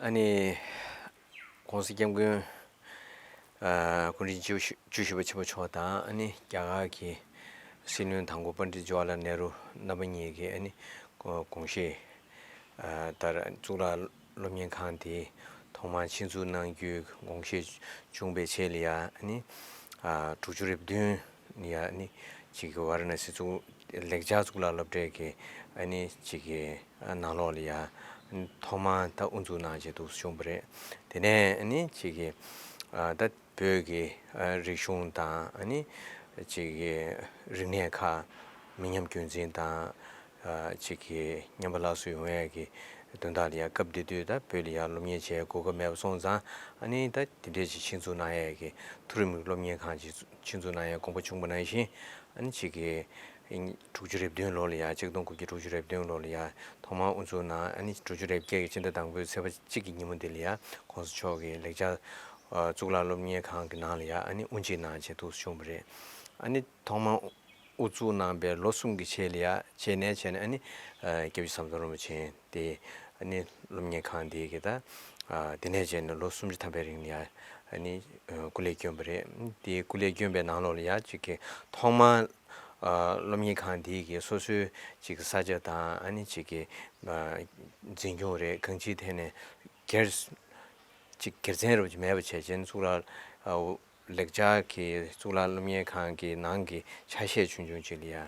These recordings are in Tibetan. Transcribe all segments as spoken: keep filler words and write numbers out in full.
ཨ་ནི་༸གོང་ས་༸སྐྱབས་མགོན་སྐུ་ཕྲེང་བཅུ་བཞི་པ་ཆེན་པོ་མཆོག་དང་། ཨ་ནི་རྒྱ་གར་གྱི་སྲིད་བློན་དང་པོ་པཎྜི་ཏ་ཇཱ་ཝཱ་ལ་ནེ་རུ་རྣམ་པ་གཉིས་ཀྱིས་ཨ་ནི་དགོངས་བཞེས་ལྟར་གཙུག་ལག་སློབ་གཉེར་ཁང་དེ་ཐོག་མར་ཆེད་འཛུགས་གནང་རྒྱུའི་དགོངས་བཞེས་བྱུང་བའི་ཆེད་ལ་ཡ། ཨ་ནི་དྲུག་ཅུ་རེ་བདུན་ཡ། ཨ་ནི་ཅིག་གི་ཝཱ་ར་ཎ་སི་གཙུག་ལེགས་སྦྱར་གཙུག་ལག་སློབ་གྲྭའི་གི་ཨ་ནི་ཅིག་གི་ནང་ལོགས་ལ་ཡ། ཨ་ནི་ཐོག་མར་ད་དབུ་འཛུགས་གནང་བྱས་འདུག་བྱུང་བ་རེད། དེ་ནས་ཨ་ནི་ཅིག་གི་ད་བོད་ཀྱི་རིག་གཞུང་དང་། ཨ་ནི་ཅིག་གི་རིག་གནས་ཁག་མི་ཉམས་རྒྱུན་འཛིན་དང་། ཅིག་གི་ཉམས་པ་སླར་གསོ་ཡོང་ཡས་ཀྱི་དོན་དག་ལ་ཡ། སྐབས་དེ་དུས་ད་བོད་ལ་ཡ་སློབ་གཉེར་བྱེད་གོ་སྐབས་མེད་པ་སོང་ཙང་། ཨ་ནི་ད་དེ་འདྲས་ཅིག་ཆེད་འཛུགས་གནང་ཡས་ཀྱི་མཐོ་རིམ་སློབ་གཉེར་ཁང་ཅིག་ཆེད་འཛུགས་གནང་ཡས་དགོངས་པ་བྱུང་བ་ནང་བཞིན། ཨ་ནི་ཅིག་གི་དྲུག་ཅུ་རེ་བདུན་ལོ་ལ་ཡ། ཆིག་སྟོང་དགུ་བརྒྱ་དྲུག་ཅུ་རེ་བདུན་ལོ་ལ་ཡ་ཐོག་མར་དབུ་འཛུགས་གནང་། ཨ་ནི་དྲུག་ཅུ་རེ་བརྒྱད་ཀྱི་ཕྱི་ཟླ་དང་པོའི་ཚེས་པ་གཅིག་གི་ཉིན་མོ་འདི་ལ་ཡ། ༸གོང་ས་མཆོག་གིས་ལེགས་སྦྱར་གཙུག་ལག་སློབ་གཉེར་ཁང་གི་ནང་ལ་ཡ། ཨ་ནི་དབུ་འབྱེད་གནང་བྱས་འདུག་བྱུང་བ་རེད། ཨ་ནི་ཐོག་མར་དབུ་བཙུགས་གནང་པའི་ལོ་གསུམ་གྱི་རྗེས་ལ་ཡ། རྗེས་ནས་བྱས་ནས་ཨ་ནི་སྐྱབས་རྗེ་ཟམ་གདོང་རིན་པོ་ཆེ་དེ་ཨ་ནི་སློབ་གཉེར་ཁང་དེ་གི་ད་དེ་ནས་བྱས་ནས་ལོ་སུམ་ཅུ་ཐམ་པའི་རིང་ལ་ཡ། ཨ་ནི་སྐུ་ལས་བསྐྱོན་པ་རེད། དེ་སྐུ་ལས་བསྐྱོན་པའི་ནང་ལོགས་ལ་ཡ། ཅིག་གི་ཐོག་མར་སློབ་གཉེར་ཁང་དེ་གི་སོ་སོའི་ཅིག་གི་ས་ཆ་དང་། ཨ་ནི་ཅིག་གི་འཛིན་སྐྱོང་རེད། གང་ཅིའི་ཐད་ནས་སྒེར་ཅིག་སྒེར་བཙན་རུ་ཅིག་མེད་པ་བྱས་བྱས་ནས། གཙུག་ལག་ལེགས་སྦྱར་གྱི་གཙུག་ལག་སློབ་གཉེར་ཁང་གི་ནང་གི་ཆ་ཤས་ཆུང་ཆུང་ཅིག་ལ་ཡ།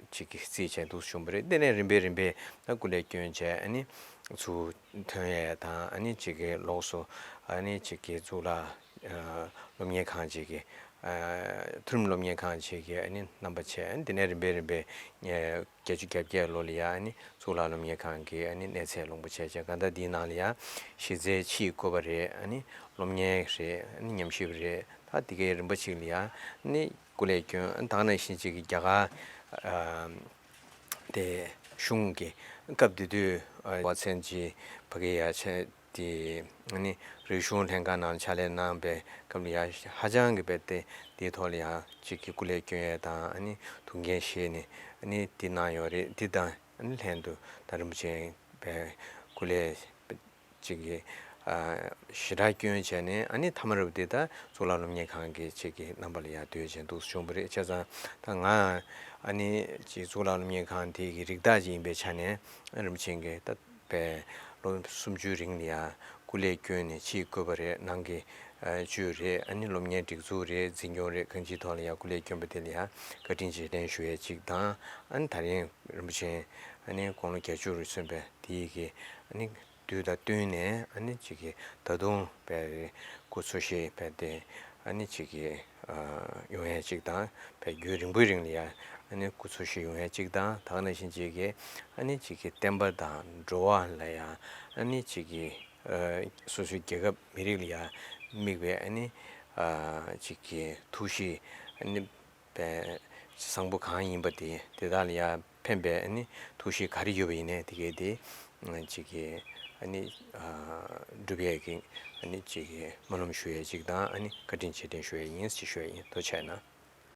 ཅིག་གི་རྩིས་བྱས་འདུག་བྱུང་བ་རེད། དེ་ནས་རིམ་པས་རིམ་པས་ད་སྐུ་ལས་བསྐྱོན་བྱས། ཨ་ནི་ཚུར་ཐོན་ཡས་དང་། ཨ་ནི་ཅིག་གི་ལོགས་སུ་ཨ་ནི་ཅིག་གི་གཙུག་ལག་སློབ་གཉེར་ཁང་ཅིག་གི་མཐོ་རིམ་སློབ་གཉེར་ཁང་ཅིག་གི་ཨ་ནི་རྣམ་པ་བྱས། ཨ་ནི་དེ་ནས་རིམ་པས་རིམ་པས་བརྒྱད་ཅུ་གྱ་བརྒྱད་ལོ་ལ་ཡ། ཨ་ནི་གཙུག་ལག་སློབ་གཉེར་ཁང་གི་ཨ་ནི་གནས་ཚད་ལོངས་པ་བྱས་བྱས། གང་ལྟར་འདིའི་ནང་ལ་ཡ་གཞི་རྩའི་ཕྱིའི་བཀོད་པ་རེད། ཨ་ནི་སློབ་གཉེར་རེད། ཨ་ནི་ཉམས་ཞིབ་རེད། ད་དེ་གའི་རིམ་པ་ཅིག་ལ་ཡ་ཨ་ནི་སྐུ་ལས་བསྐྱོན། ད་ག་ནང་བཞིན་ཅིག་གི་རྒྱ་གར་དེ་གཞུང་གི་སྐབས་དེ་དུས་ཝ་ཚན་གྱི་ཕ་གི་ཡ་ཆེ། དེ་ཨ་ནི་རིག་གཞུང་ལྷན་ཁང་ནང་ཕྱག་ལས་གནང་པའི་སྐབས་ལ་ཡ། ཧ་ཅང་གི་དཔེ་དེ་དེའི་ཐོག་ལ་ཡ་ཅིག་གི་སྐུ་ལས་བསྐྱོན་ཡས་དང་། ཨ་ནི་ཐུགས་འགན་བཞེས་ནས་ཨ་ནི་དེ་གནང་ཡོད་རེད། དེ་དང་ཨ་ནི་ལྷན་དུ་ད་རིན་པོ་ཆེ་པའི་སྐུ་ལས་ཅིག་གི་ཞེ་དྲག་བསྐྱོན་བྱས་ནས། ཨ་ནི་མཐའ་མ་རུ་དེ་ད་གཙུག་ལག་སློབ་གཉེར་ཁང་གི་ཅིག་གི་རྣམ་པ་ལ་ཡ་སྡོད་བྱས་འདུག་བྱུང་བ་རེད། བྱས་ཙང་ད་ང་ཨ་ནི་ཅིག་གཙུག་ལག་སློབ་གཉེར་ཁང་དེ་གི་རིགས་བདག་ཅིག་ཡིན་པའི་ཆ་ནས། ཨ་རིན་པོ་ཆེ་གིས་ད་པའི་ལོ་སུམ་ཅུའི་རིང་ལ་ཡ་སྐུ་ལས་བསྐྱོན་ནས་ཕྱིའི་བཀོད་པ་རེད། ནང་གི་ཨ་བཅུད་རེད། ཨ་ནི་སློབ་གཉེར་སྒྲིག་འཛུགས་རེད། འཛིན་སྐྱོང་རེད། གང་ཅིའི་ཐོག་ལ་ཡ་སྐུ་ལས་བསྐྱོན་པ་དེ་ལ་ཡ་བཀའ་དྲིན་རྗེས་དྲན་ཞུ་ཡས་གཅིག་དང་། ཨ་ནི་ད་རིང་རིན་པོ་ཆེ་ཨ་ནི་དགུང་ལོ་བརྒྱད་ཅུ་རུ་སོན་པའི་དེའི་གི་ཨ་ནི་དུས་དང་བསྟུན་ནས་ཨ་ནི་ཅིག་གི་ད་དུང་པའི་སྐུ་འཚོ་བཞེས་པའི་དེ་ཨ་ནི་ཅིག་གི་ཨ་ཡོང་ཡས་གཅིག་དང་། པའི་རྒྱུན་རིང་པོའི་རིང་ལ་ཡ་ཨ་ནི་སྐུ་འཚོ་བཞེས་ཡོང་ཡས་གཅིག་དང་། ད་ག་ནང་བཞིན་ཅིག་གི་ཨ་ནི་ཅིག་གི་བསྟན་པ་དང་འགྲོ་བ་ལ་ཡ་ཨ་ནི་ཅིག་གི་ཨ་སོ་སོའི་རྒྱལ་ཁབ་མི་རིགས་ལ་ཡ་དམིགས་པའི་ཨ་ནི་ཨ་ཅིག་གི་ཐུགས་གཤིས། ཨ་ནི་པའི་བཟང་པོ་གང་ཡིན་པ་དེ་དེ་དག་ལ་ཡ་ཕན་པའི་ཨ་ནི་ཐུགས་གཤིས་ག་རེ་ཡོད་པ་ཡིན་ནའི་དེ་གའི་དེ་ཅིག་གི་ཨ་ནི་ཨ་སྒྲུབ་ཡས་ཀྱི་ཨ་ནི་ཅིག་གི་སྨོན་ལམ་ཞུ་ཡས་གཅིག་དང་། ཨ་ནི་བཀའ་དྲིན་རྗེས་དྲན་ཞུ་ཡས་ཡིན་ཅེས་ཞུ་ཡས་ཡིན། ཐུགས་རྗེ་གནང་།